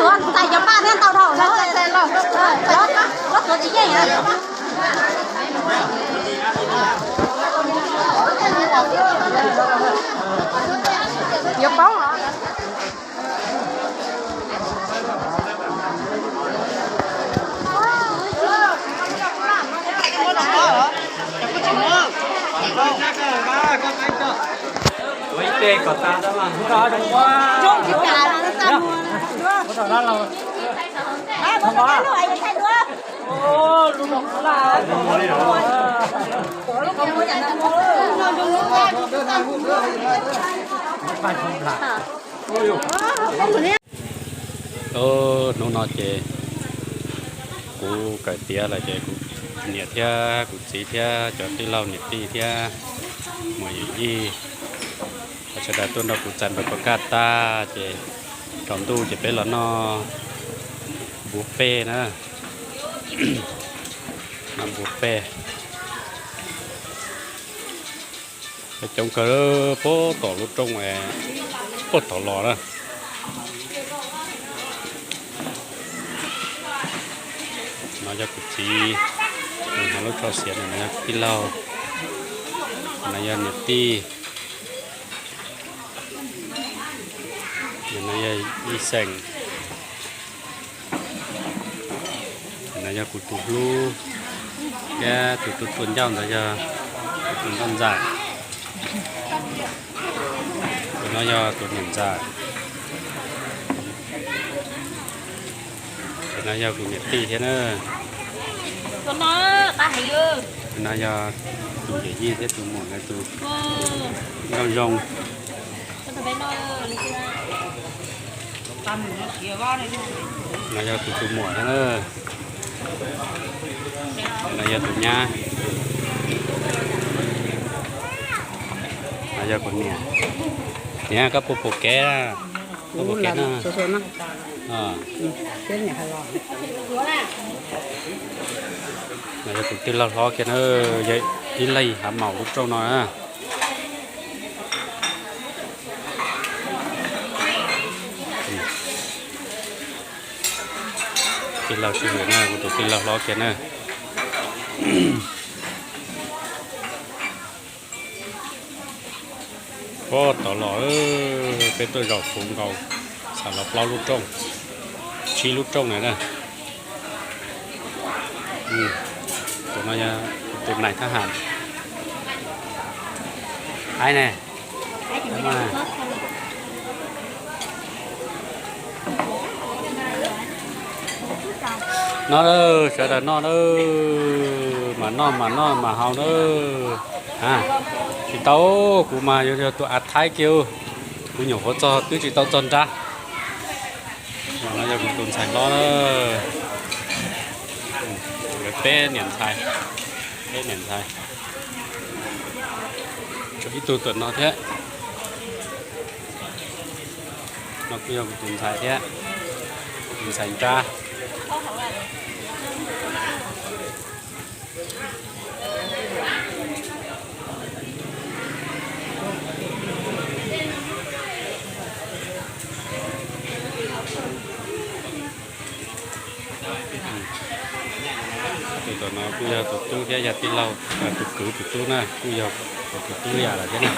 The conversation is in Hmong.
Tuav ntxais cov paj thiab ntau dhau, tuav tsis yeej. Yuav poob los. Hnub no ces kuv kawm tiav lawm ces kuv niam thiab kuv txiv thiab cov tij laug niam tij thiab muam yawm yij, sawv daws tuaj nrog kuv txais npawg Pov Kaj tag ces tsaus ntuj ces peb los noj buffet na, noj buffet. Peb coob kawg puag tom lub rooj, puag tom los na. No yog kuv txiv, nws hnav lub tsho xiav, no yog tij laug, no yog niam tij, no yog ib xeem. No yog kuv tus hlub, thiab tus tuaj tua ncauj ntawd yog kuv tus nkauj ntxawm. Tus no yog tus niam ntxawm. Tus no yog kuv niam tij thiab na. Tus no yog tus yawm yij thiab tus muam nkawd tus nkauj zoo. No yog kuv tus muam thiab na. No yog tus nyab. No yog kuv niam. Niam, koj puas pom kev? Puas pom kev na? No yog kuv tij laug hlob kiag na, yog ib leeg hav maum lub rooj no na. Tij laug sib hwm na, kuv tus tij laug hlob kiag na. Puag tod los, peb tuaj zaum puv nkaus, xam los plaub lub rooj, tsib lub rooj na na. Tus no yog tus nais thab ham. Aib ne. Noj, sawv daws noj na, mas noj mas noj mas haus na. Tsis tau, kuv mas yog tus av thaib kiag, kuv nyuam qhuav txog twb tsis tau txog nrab. No yog kuv tus ntxhais hlob na. Peb niam ntxhais, peb niam ntxhais, tshuav ib tug tuam no thiab. No kuj yog kuv tus ntxhais thiab, tus ntxhais nrab. Tus tom no kuj yog tus tub thiab yog tij laug, tus kwv tus tub na, kuj yog tus tub yam lawm thiab na.